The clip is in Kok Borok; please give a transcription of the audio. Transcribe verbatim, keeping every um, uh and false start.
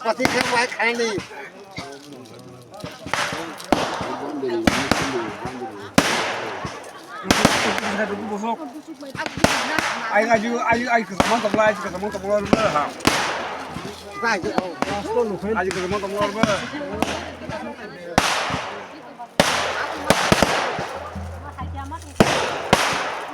Pati khe mai khaini. Ai, ai, ai, ai, kwcham man tokla, ai, kwcham man tokla, ha. Ai, kwcham man tokla, ha.